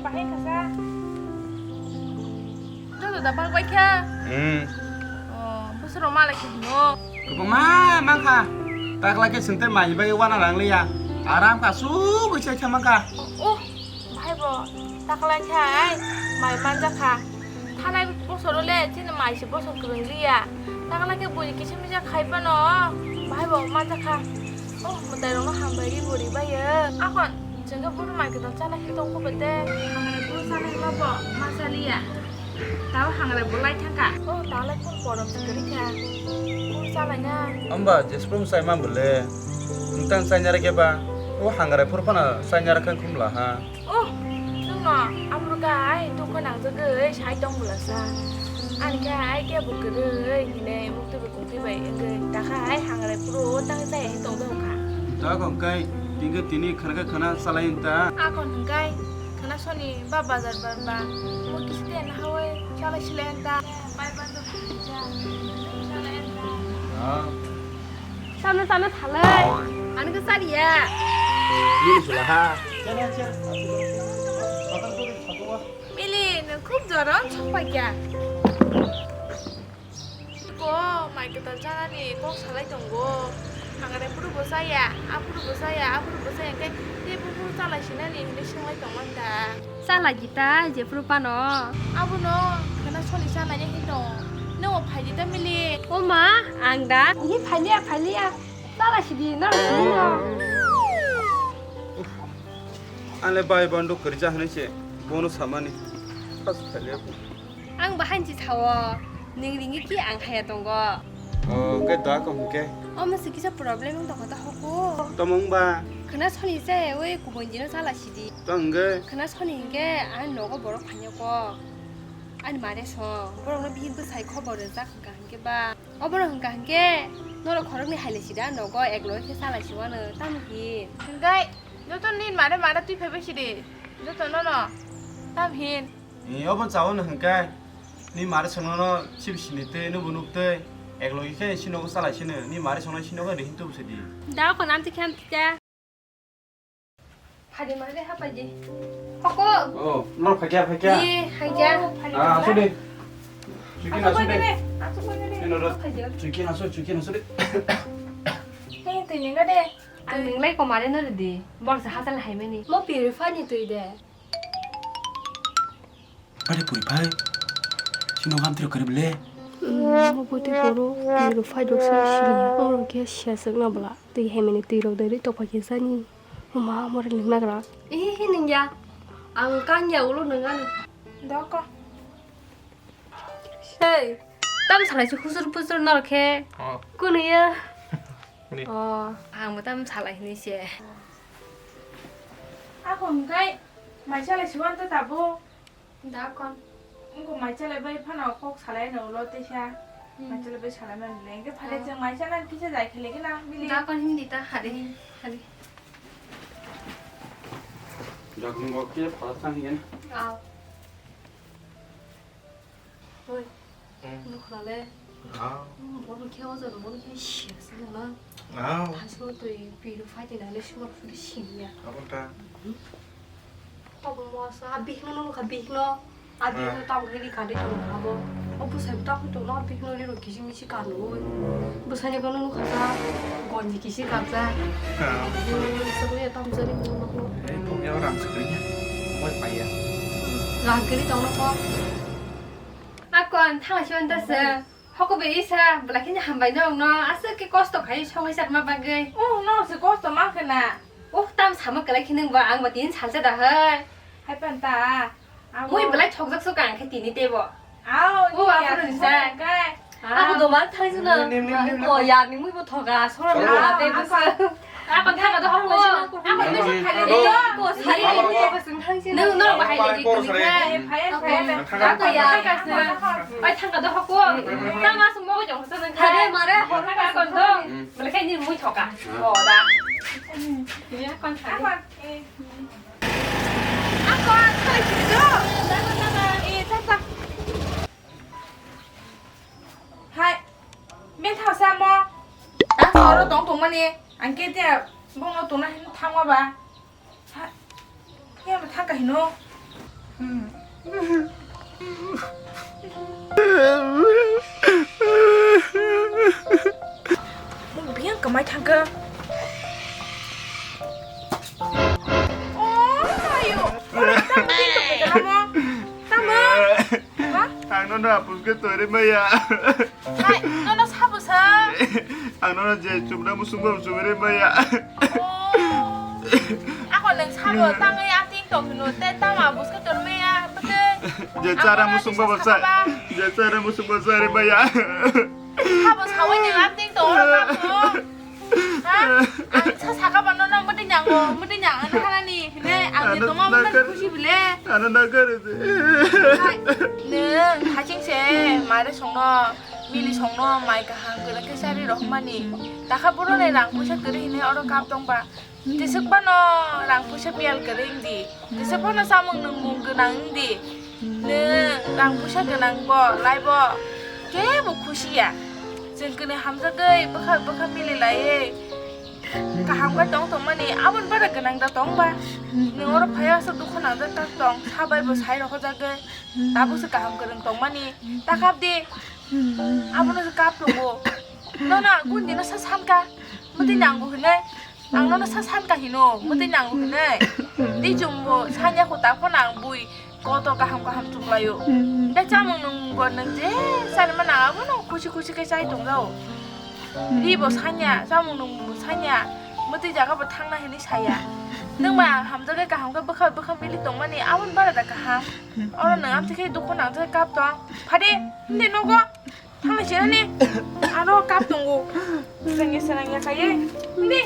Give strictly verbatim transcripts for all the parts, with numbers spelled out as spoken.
Bahai kasa. Joto da bak bai kha. Hmm. Oh, bosoro malai khe hino. Kwbangma mankha. Takla khe sengte mai bai wana rang liya. Aram kha su bai sai kha mankha. Oh, oh, bhai bo. Takla khe ai mai manja kha. Thanai bosoro le chini mai se bosor kwrwng liya. Takla khe bui kisa misa khai phano. Bhai bo manja kha. Oh, mwtai rokno hambai ri bo ri bai. Akhon. Chwngkhe buru mai kwtal chana khe tongkho bete, hangrai buru chana hima bo ma chaliya. Tao hangrai bo lai thangkha. O tao lai phone korom se kwrwi kha. Buru chalaina. Amba jesprung sai ma bole. Ntang sai nyara khe ba. O hangrai phuru phano sai nyara khe khumla ha. Oh, chwngno amro kai dukho nangjagwi sai tong bwlasa. Ani khe ai khe bo kwrwi hinwi mukti Twi bai wngwi takha hai hangrai phuru o tang chaya hin tong do kha. Tokon kai tingkhe tini khana khe khana salai ta. Akon hwnkhe khana soni ba bazar bar ba. Bo kisi de na hawai chalai silai ta. Bai ban do kha. Chalai ta. Ah. Samna samna thalai. Ani khe sariya. Mili sula ha. Mili, nwng khub jorom chokpai kya. Ko mai kwtal chanani kok salai tongo. Hangre phuru bo chaya, aphuru bo chaya, aphuru bo chaya, hwnkhe tei buphuru chalai sinani hinwi swnglai tongmani da. Chalai di ta, jephuru phano. Abono khwna soni chanai ya hino. Nwng o phai di ta mili. O ma, ang da. Ni phai liya, phai liya. Chalai sidi, noro sidi no. Ang le bai bondo kwrwi cha hwnwi se bono samani. Pas phai liya. Ang bahai ni sao, nwng ringwi ki ang haya tongo. O, hwnkhe da kok hwnkhe? Omo se kisa problem wng tongkha ta hoku. Tamo wngba? Khwna soni se oi kubun jino chala sidi. To hwnkhe? Khwna soni hwnkhe ang nogo borok phaiya kok. Ani mare song, borokno bihik bwsai khobor rijak hwnkha hwnkhe ba. Obono hwnkha hwnkhe norok khoroknwi hailai sida nogo ek loge khe chalai siwano tamo hin. Hwnkhe joto nini mare mare twi phaibai sidi. Joto nono. Tam hin. Ni obo chao no hwnkhe. Ni mare songno no sibi sini tei nubu nuk tei. Ek logi khe sinogo chalai sino. Ni mare songno sinogo ri hin tubu sidi. Da ko nam tikhe am tikhe. Phadi mare ha phadi. Hoko. Oh, no phakya phakya. Ni phakya. Ah, asu de. Chuki na asu de. Asu ko ne. Ino ro. Chuki na asu, chuki na asu de. Hey, tini ga de. Ang ninglai ko mare no di. Bor sa hasal hai mani. Mo purify ni tui de. Bari purify. Sino gam tiro kare bele. Mo boti poro purify dok sa sini. Oro ke siasek na bla. Tui hai mani tui rok dai to pa ke sani. Ma mo re ning nagra. Eh, eh, ning ya. Ang kan ya ulo nang ani. Doko. Hey, tam salai si husur pusur nor khe. Oh. Kunu ya. Ni. Oh, ang mo tam salai ni se. Ako hwnkhe mai salai si wan ta tabo. Da kon. Wngkha mai salai bai phano kok salai no ulo teisa. Hmm. Mai salai bai salai mani le. Hwnkhe phale ah. Chwng mai salai kisa jai khele gina bili. Da kon hindi ta hade. Hmm. Hade. Jakung bo ke phala sang hin. Ah. Oi, hmm. Nukhrale. Ah. Hmm, bono khe o jaga, bono khe siya se nang. Ah. Thansuk twi piro phai twi nang le sumar phuri siniya. Abo ta. Hmm. Tobong mo sa, a bihik no nukha, bihik no. A bihik no ah. Tamo khe ri kandwi tong kha bo. O bwsai bo tamo tong no, a bihik no ri rw kisi misi. Kanwi bwsani bono nukha jak, gonji kisi kapjak. Ha. Bwswk ya tamjani bono nukno. Ei, phone ya rang swkring ya. Moi paiya. Rang kwrwi tongno kok. Akon, thangsi on dasa. Hoko be isa, bwlai khini hambai no, no, aswk khe kosto khai, songai sakma bagwi. Oh, no, se kosto ma khna. Oh, tam sama kwlai khini ba, ang ba tin salsa da hai. Hai pan ta. Mui belai thokjak so kang khe tini tebo. Au, o ni aphuru ya, ni sa. Kai. Aku domar thai juna. Nim, nim, nim, nim. O ya, ni mui bo thoga, sora na, tebo sa. Ako thang do hoko. Ako ni sa thang do. Ko sari ni ko sung thang juna. Nung no bahai le di ko ni kai. Phai, phai, phai. Ako ya. Pai thang do hoko. Ta ma sung mo jong sa nang kai. Thare mare. Thang do. Belai khe ni mui thoga. O da. Ni kon thang. Ako, ang khalai sini do. Tata, tata. Eh, tata. Hai. Beng thang sa mo. Ta sa oro tong tong mani. Ang ke te bong no tong na hin thang ma ba. Hai. Ke ma thang ka hino. Hmm. Biyang kamai thangka. Oh, ayo. Tamo, tamo. Ha? Ang nono apus ke tori maya. Hai, nono sabo sa? Ang nono je chumna musung bam chumre maya. Oh. Ako nang sabo tangwi ating tong hino, te tama buska tor maya, bete. Je chara musung bam sa, je chara musung bam sa re maya. Sabo sawi nang ating tong oro tamo. Ha? Ang sa saka ba nono mati nyango, mati nyang ano hanani, hine ang je toma mati kusi bile. Ano nakar. Hai, nang haching se, mare songno. Mili songno mai kaham kwrwng khe chari rohormani. Takha boroni rang puisa kwrwi hinwi oro kap tongba. Tisuk phano rang puisa miyal kwrwi wngdi. Tisuk phano chamung nwngmung gwnang wngdi. Nwng rang puisa gwnang bo, lai bo kebo khusi ya. Chwng kwnwi hamjagwi bwkha bwkha mili laiwi kaham khe tong tongmani aboni bara gwnang da tongba. Nwng oro phaiya aswk dukhu nangjak tak tong, sabai bo sai rohorjagwi. Tabukse kaham kwrwng tongmani. Ta kap di. Abono se kap tongo. Nono ang kundino sa sanka. Mwtwi nango hinwi. Ang nono sa sanka hino. Mwtwi nango hinwi. Di chumbo sanya kho ta phano ang bui kotor kaham kaham chuklaio. Da chamung nung bo nung je sani ma nang abono khusi khusi khe chai tongjao. Ri bo sanya, chamung nung bo sanya. Mwtwi jaga bo thangna hinwi saya. Nung ma ang hamjakhe kaham khe bwkha bwkha mili tongmani aboni bara da kaham. Oro nung amtwi khe dukhu nang khe kap tong. Phade, hindi nogo. Thangna sirani. Aro kap tongo. Srengya srengya khaye. Hindi.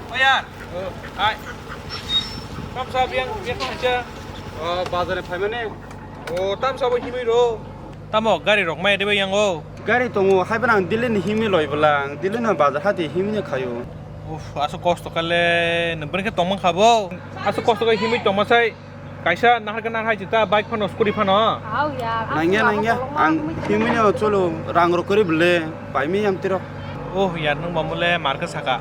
Oh, yar. Hai. Tamsa biang, biang kong haja. Oh, bazar ni phaimani. Oh, tamsa bo himui ro. Tamo gari rok mai de bai yango. Gari tongo, hai bana ang Delhi ni himui loi bwla, ang Delhi no bazar hati himui no khayo. Uf, aso kosto kale, nang bini khe tongmang kha bo. Aso kosto khe himui tongma sai. Kaisa nahar khe nahar hai chita bike phano scooty phano. Au ya. Nangya, nangya. Ang himini o cholo rang rok kwrwi bwle paimi yam tirok. Oh ya, nung ba mole mar khe saka.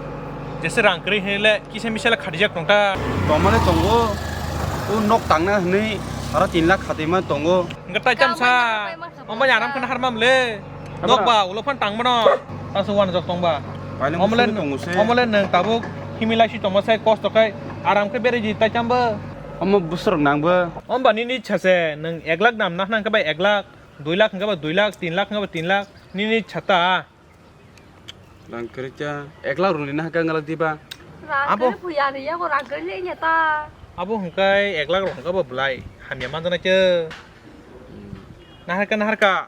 Jese rang kwrwi hinle kisa misa le khadijak tongta. Tongmale tongo. O nok tangna hwnwi aro tin lakh khatwi ma tongo. Hwnkhe tai cham sa. Omo ya ram khna harmam le. Nok ba ulo phan tang mano. Taso wan jok tong ba. Omole nung tabuk himilai si tongma sai kosto khai aram khe bere ji tai cham ba. Omo busrok nang bo. Om ba nini ichha se, nwng ek lakh dam na hwnka ba ek lakh, dui lakh hwnka ba dui lakh, tin lakh hwnka ba tin lakh, nini ichha ta. Rang kwrwi cha, ek lakh rwngni na hwnka wng lakh diba? Rang kwrwi phuya ni yago rang kwrwi le nya ta. Abo hwnkai ek lakh rok hwnka ba bwlai, hamya manjana khe. Naharka naharka.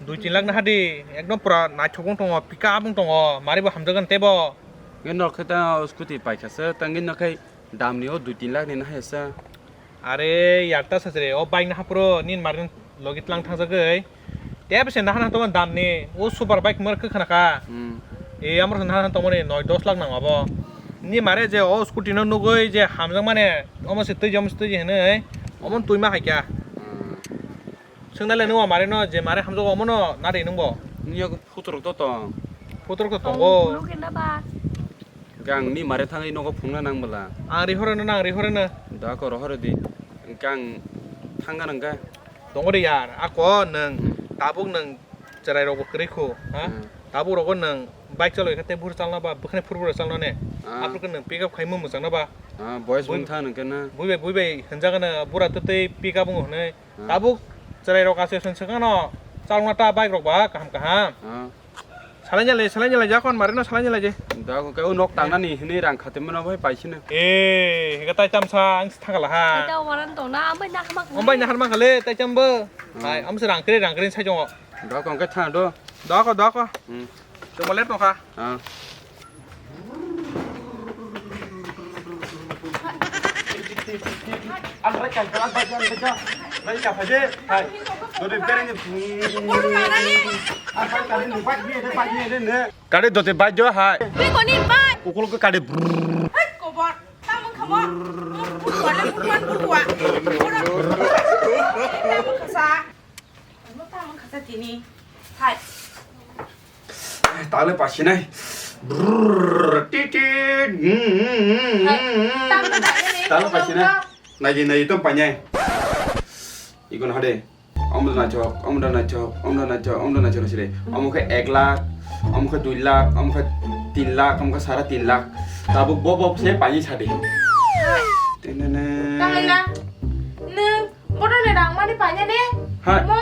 Dui tin lakh na hadi, ekdom pura naithok wng tongo, pika bung tongo, mari bo hamjakgani tebo. Nge nok khe ta scooty paikha se, ta nge nok khe dam ni o dui tin lakh ni na hai se. Are yar ta sachre, o bike na hapro, nin mari logi tlang thangjagwi. Tebo se na hana tongo dam ni, o super bike mar khe khana kha. Hmm. E amro na hana tongo ni noi dos lakh nang abo. Ni mare je o scooty no nugwi je hamjak mane, omo se twi, omo se twi hinwi, omo twi ma hai kha. Hmm. Swngnai le nung o mare no je mare hamjago omo no nari nung bo. Nini yago photo rok to tong. Photo rok to tongo. Phunuk kena ba. Hwnkhe ang ni mare thangwi nogo phunukna nang bwla. Ang rihoro no, ang rihoro no. Da koro horo di. Hwnkhe ang thangna nang khe. Tongo de yar, ako nung tabuk nung chwrai rok bo kwrwi khu, ha? Hmm. Tabuk rogo nung bike chaloi khe tei buphuru chalna ba, bwkhani phuru phuru chalna ne. Ah. Aphuru khe nung pick up khai mung mwchangna ba. Ah, boys bung thang nung khe na. Bui bai, bui bai hwnjagano bura twtwi pick up wngo hwnwi. Hmm. Tabuk chwrai rok aswk swng swkang no chalokna ta bike rok ba kaham kaham. Hmm. Salai nyalai, salai nyalai jakon mari no salai nyalai je. Da ko kai nok tangnani hini rang khatimano bai paisino. Eh, hega tai tamsa ang thangala ha. Eta waran tong na ambai na khama. Ambai na harma khale tai chambo. Hmm. Hai, amse rang kre rang kre sai jongo. Da ko kai thang do. Da ko, da ko. Hmm. Chocolate no kha. Ah. Kari dote bai jo hai. Ukul ke kari brrrr. Hai, kobor. Tamang khamor. Butuwa, butuwa, butuwa. Tamang khasa. Tamang khasa. Ini. Hai. Tale pasinai. Brrrr, tit, tit. Hmm, hmm, hmm, hmm, hmm. Hai, tang na tang na ni, Tale tang pasinai. Nai di, nai di, tong painai. Ikon hade. Omo da naithok, omo da naithok, omo da naithok, omo da naithok sire. Omo khe ek lakh, omo khe dui lakh, omo khe tin lakh, omo khe sara tin lakh. Tabuk bo, bo se painai sadi. Hai. Tenene. Tang na. Nwng bono le rang mani painai ne? Hai. Mo?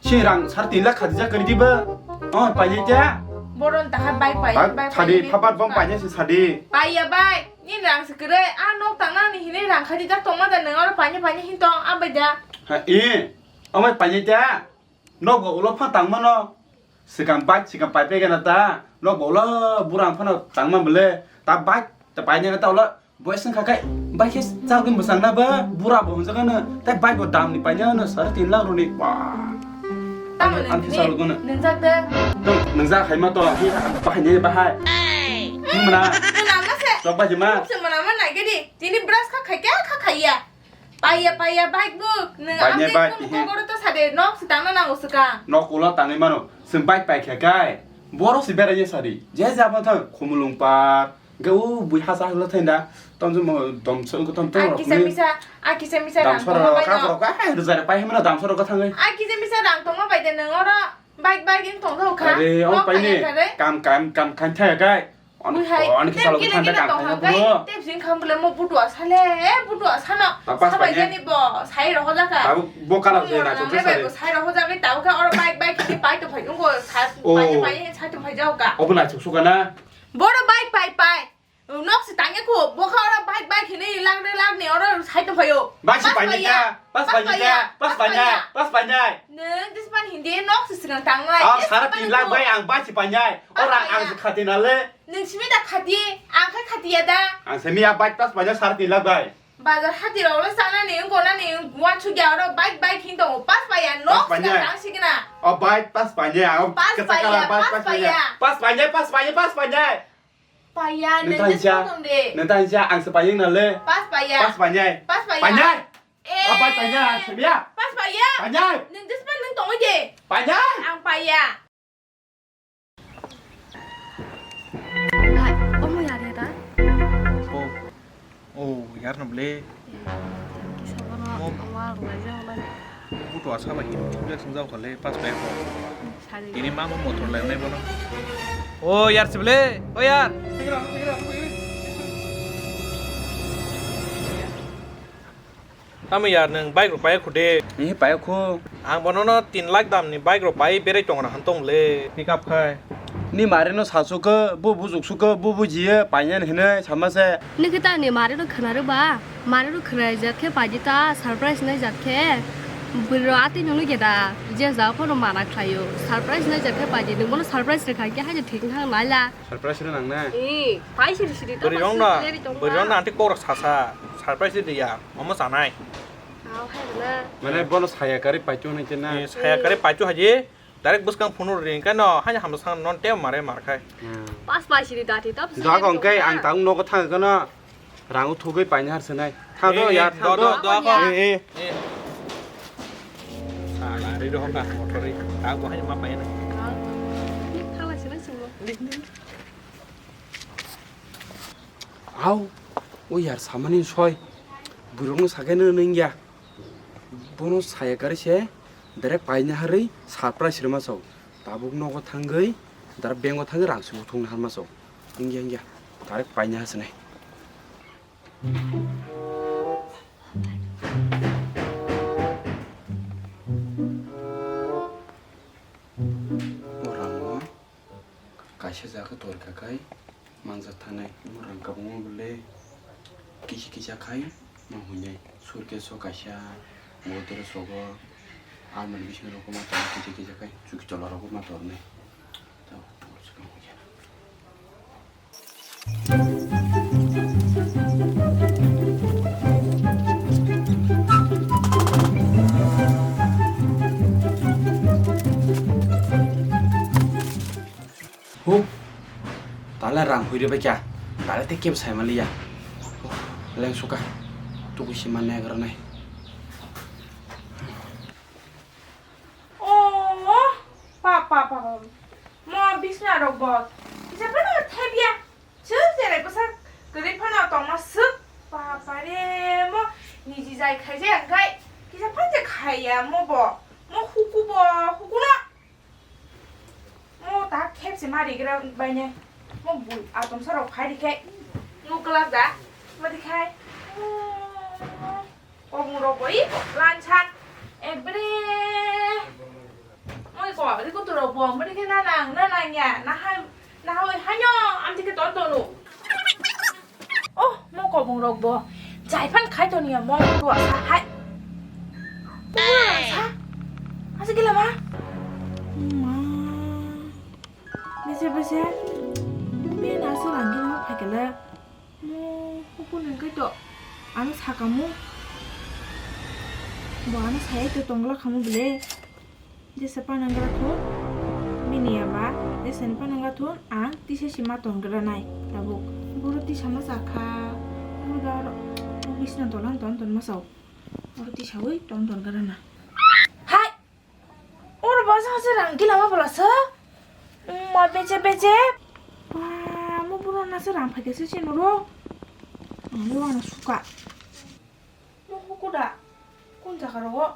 Si rang sar tin lakh khati jak kari diba? Oh, painai ja. Boron taha bike pai, Bike bike sadi, pai, phapat bom pai. Painai si sadi. Pai ya bike. Ni rang se kere, a nok tang nang ni hini rang khati jak tong ma da nang oro painai painai hin tong, a bai da. Ha, i. Amai painai ja. Nok bo ulo pha tang mano. Sikang bike, sikang pai pe gana ta. Nok bo ulo burang phano tang ma bele. Ta bike, ta painai ta ulo. Boys wngkha khe, bike khe chagwi mwchang na ba, bura bo hwnjak ano, tei bike bo dam ni paina ano, sare tin lakh roni, ba. Tamo Ang, ang nini, kisa rwgwno. Nwngjak de. Tong, nwngjak hai ma to, hi, bahai ni bahai. Hey! Nung mana? Mwnama se. Chok bahai ma. Se mwnama nai gedi. Tini brush kha khai khe, kha khai ya. Paiya, paiya, bike bo. Nwng Paina update bike, phone he. Kokoro to sade, nok se tangna nango swkang. Nok ulo tangwi mano. Swng bike pai khe kai. Boro se berai ye sadi. Je jabo thang, Khumulwng par. Hwnkhe o bui hasa hwla thaina, tong jwmo dom se wngkha tong tong A rok kisa ni. Misa, a kisa misa rang Damsara tongma rok, bai ka no. Rok, ai, rwjai rok pai hwnmano damsara rok thangwi. A kisa misa rang tongma bai de nang oro bike bike in tong thok kha. Are, o Nok pai ni. Kaya kha re. Kam, kam, kam khan thaya kai. On, Bui hai, on tep kisa lok kile thanda kile kam tong thaya ha kai. Bro. Tep sing kham bole mo butu asale, e butu asano. Tapas Sabai pai ni. Jani bo, sai roho jaka. Tabu bo kala Mo jai na rang chok bai sare. Bo sai roho jaka, tabu kha oro bike bike khe pai to phai nungo, sa, Oh. Pai to phai, sai to phai jao ka. Obo na chuk suka na. Boro bike pai pai. Nok se tangya kho, bokha oro bike, bike hinwi lakni, lakni oro sai tongphaio. Bike se Pas painai paiya, ya, pas pas painai paiya, ya, pas pas painai, paiya. Pas painai. Nwng tispan hindi nok se sinang tangnai. Ah, sara tin lakh bai ang bike se painai. Ora ang se khati nale. Nwng simi da khati, ang khai khati ya da. Ang simi ya bike pas painai sara tin lakh bai. Bazar hati rok le sana ni, wngko na ni, wansuk ya oro bike, bike hin tongo. Pas paiya, nok se tang signa. Oh, bike pas painai, ang pas paiya, pas painai. Pas painai, pas painai, pas painai. Paiya, nwng tang sia, nwng tang sia, ang se paiyang na le. Pas paiya. Pas paiyai. Pas paiya. Paiyai. Eh. Ah, pas paiyai, ang se ya. Pas paiya. Paiyai. Nwng jisma nwng tongwi de. Paiyai. Ang paiya. Hai, omo yar ya da? Oh. Oh, yar no ble. Kisa bono Mo- wal rwlaijak nai. Butu asa bai him him jak swngjak kha le, pas bai kho. Sari. Tini mama motor lai nai bono. O yar se ble, o yar. Tamo yar nwng bike rok paiya kho de. Ni paiya kho. Ang bono no tin lakh dam ni bike rok pai berai tong na han tong le. Pick up khai. Ni mare no sa sukhe, bo bujuk sukhe, bo bujiye, painani hinwi sama se. Nokhe ta ni mare no khwna rwba, mare no khwna jat khe paidi ta surprise nai jat khe. Bwrwi rok atwi nungwi khe da, je ja phano mana khlaio, surprise nai jat khe paidi, nwng bono surprise rwkha khe haino thik wngkha nai la. Surprise rw nang na? Ee, pai siri siri ta Bwrwi rok no, bwrwi rok no anti kok rok sasa, surprise rw ya, omo chanai. Aw, hai rw na. Mane bono saya kari paichu hinwi khe na? Ee, saya kari paichu hai je. Direct bwskang phunuk ring khe no, haino hamsa sang non tei mare mar khai. Hmm. Pas pai siri dati tap. Doa kong khe ang tang nogo thang khe no rang thugwi paina har swnai. Thang do, eh, yar, eh, thang do, do. Do, do, do. Eh, eh. Eh. Sala ri do ka motor ri. Ang bo haino ma paina. Thang la swnai swngo. Au, o yar samani soi. Burung no sakhe no nung ya. Bono saya kari se direct paina harwi surprise rwma sao. Tabuk nogo thangwi direct bank o thangwi rang subu thung harma sao. Wngya wngya direct paina ha swnai. O rang no kaisa jaga torkha khai. Manjak thanai, omo rang kabangma bole kisa kisa khai ma hwnwi. Suitcase o kaisa, wardrobe sogo, almari bisingo rok ma tongo kisa kisa khai, chuki chola rok ma tornai. Tamo, tamo swkang hwnwi. Huk, tala rang hoi rwbaikha, tala tei kebo sai manliya. Lengsuka, tubui se manna yagra nai. O, Bo kisa phano thebya. Sir, jerai bwsa kwrwi phano tongma swk. Bapare, mo niji jai khaijak ang khai. Kisa phano je khaiya mo bo. Mo huku bo, huku no. Mo ta khepse ma rigra baine. Mo bui atom sarok khai ri khe. Nuk glak da. Madi khai. Kobong rok bo i lansa. Ekbare. Moi ko, ri kutu rok bo, madi khai na nang, na nang ya. Na hai, na hoi hanyo, am tike ton tonu. Oh, mo kobong rok bo. Jai phan khai ton ya, mo tu asa hai. Sa. Asa gila ma. Ma. Bese, bese. Be na sa lang gila ma phai kala. Mo hukun hwnkhe to ano sakamo. Bo ano sayai to tongla khamu bele. Jesa panangra thun bini ya ba, jesa ni panangra thun ang tisa si ma tongra nai tabuk. Boro tisa ma sakha, boro da oro bisna tolan ton ton ma sao. Boro tisawi ton ton gra na. Hai! Oro bo sa se rang gila ma bola sa. Ma beche beche. Ba, mo boro na se rang phai se se nuro. Ani wana suka. Mo hukuda. Kun jaga ro.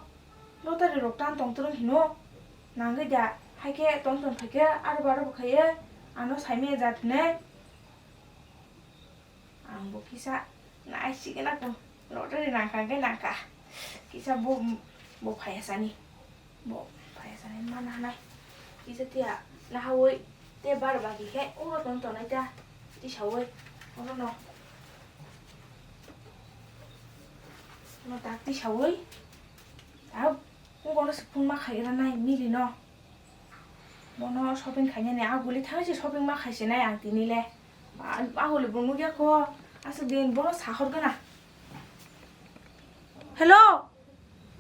Lotari rok tan tong tong hino. Nangge da. Hai ke ton ton phai ke aro baro bo khaye. Ano sai me jat ne. Ang bo kisa naisigwna ko lottery nangkha hwnkhe nangkha. Kisa bo, bo phaiya sani. Bo phaiya sani mana hanai. Kisa tiya nahawi te bar bagi khe oro ton tonai ta. Tisawi oro no. No tak tisawi. Ta ungo no se phone ma khaigra nai mili no. Bono shopping khainani aguli thangwi se shopping ma khaisinai ang tini le. Ba, aguli bo nukya kho. Aswk din bono sahor gana. Hello.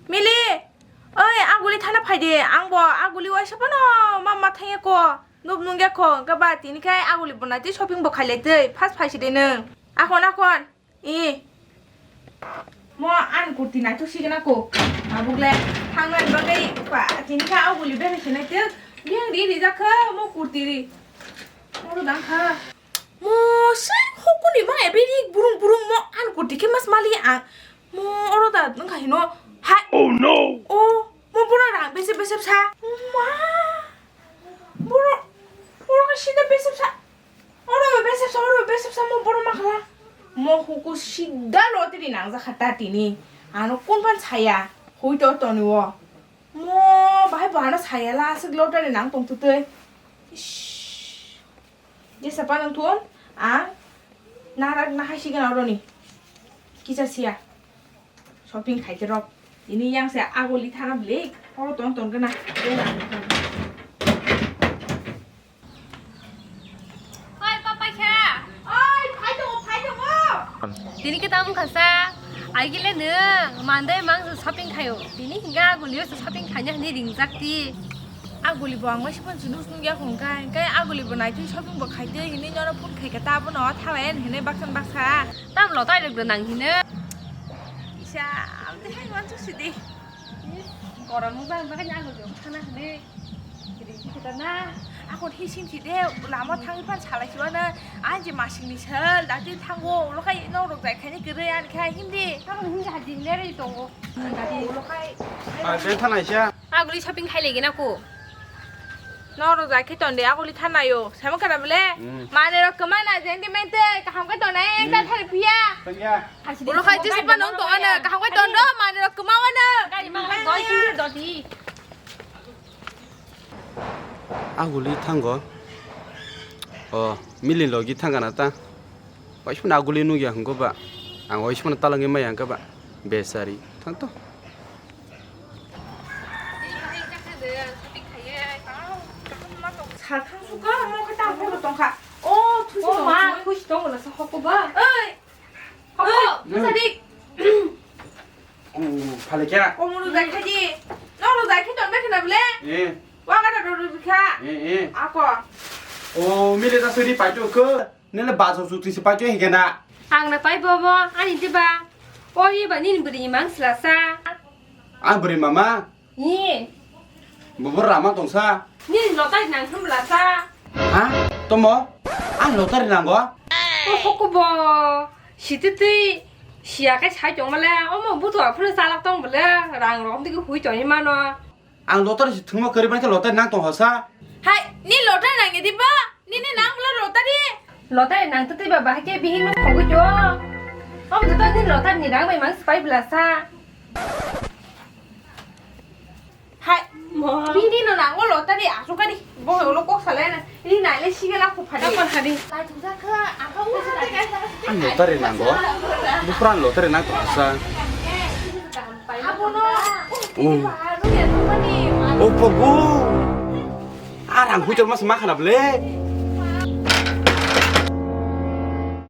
Mili. Oi, aguli thana phaidi. Ang bo aguli waisa bono ma ma thangya kho. Nub nungya kho. Gaba tini khai aguli bo naitwi shopping bo khailai twi. Fast phaisidi nwng. Akhon akhon. I. Mo an kurti naitok sigena ko. Abuk le thangnani bagwi pa tini kha aguli bere se naitok. Biyang ri rijak kha mo kurti ri. Mo ro dang kha. Mo se hokuni ma ebe ri burung burung mo an kurti khe mas mali ang. Mo oro da nang kha hino. Hai. Oh no. O mo bura rang bese bese sa. Ma. Boro, boro khe sida besap sa. Oro besap sa, oro besap sa, mo boro ma khala. Mo huku sida lottery nang jakha ta tini. Ano kun phan saya, hui to toni o. Mo bahai bo ano saya la, aswk lottery nang tong tutui. Ish. Jesa pa nang thun, ang narak nahai sigan oroni. Kisa siya. Shopping khaite rok. Ini yang se aguli thana blik. Oro ton ton gana. Oi, papa kha. Oi, phai tongo, phai tongo. Tini khe tamo khasa. Aigile nwng mandai mang shopping khayo. Tini hinga aguli shopping khaina hini ringjak ti. Aguli bo ang waisa phone se nus nungya hwnkha, hwnkhe aguli bo naitwi shopping bo khaitwi hinwi nono phone khaikha ta bono thalai ani hinwi baksan baksa. Tam lo tai rwgwla nang hinwi. Isa, amtwi hai wansuk sidi. Gorom wng bang bagwi aguli bo thana hinwi. Ringkhi khe ta na. Akhon hi sim sidi, lama thangwi phan salai siwano, ang je masingni sal, dakti thango, ulo khai norok jai khaini kwrwi ani khai hindi. Akhon hindi hajin lerwi tongo. Ulo khai. Ah, ben thana isa. Aguli shopping khai legi na ko. Norok jai khe tonde aguli thanayo. Sama kana bole? Hmm. Mane rok kemana jeng di mente kaham khe tonai ekta thari phiya. Tanya. Ulo khai jesa pa nong tongana kaham khe tondo mane rok kemana. Gari ma doi sini doti. Aguli thango. O, mili logi thangana ta. Waismano aguli nugya hwngo ba. Ang waismano talangwi maya hwnka ba. Besari. Thang to. Salthang suka, mo khe tam phuru tongkha. O, thusi tong, ma, thusi tong, la sa hoko ba. Oi. Hoko, sadik. Phale kya? Komoro jai khaji. Noro jai khe ton bekhe na bole? Eh. Wa ga da ro ro kha. Eh, eh. Ako. O, mile ta suri paito ko. Nele bajo juti se paito hege na. Ang na pai bobo, ani diba. O, iba nini buri mang slasa. Ang buri mama. Ni. Bobo rama tongsa. Ni lotai nang thum lasa. Ha? Tomo? Ang lottery nango? O hokubo. Sititwi siya khe sai tong male. Omo butu aphuru chalak tong bole. Rang rok digi hui tong mano. Ang lottery si thwngma kwrwi bai khe lottery nang tong hosa. Hai, ni lottery nang di ba? Nini nang bole lottery? Lottery nang twi ba bahai khe bihik no khogwi jo. Omo to ni lottery ni rang bai mang spai bla sa. Hai, bini no nango lottery asukari. Bo ulo kok salai na. Ini nai le sigala khu phadi. Kapan phadi? Lai thujak kha, angka ulo phadi. Ang lottery nango. Bupran lottery nang tongsa. Abono. Oh. Oh, pogo. Arang hujar mas makhana ble.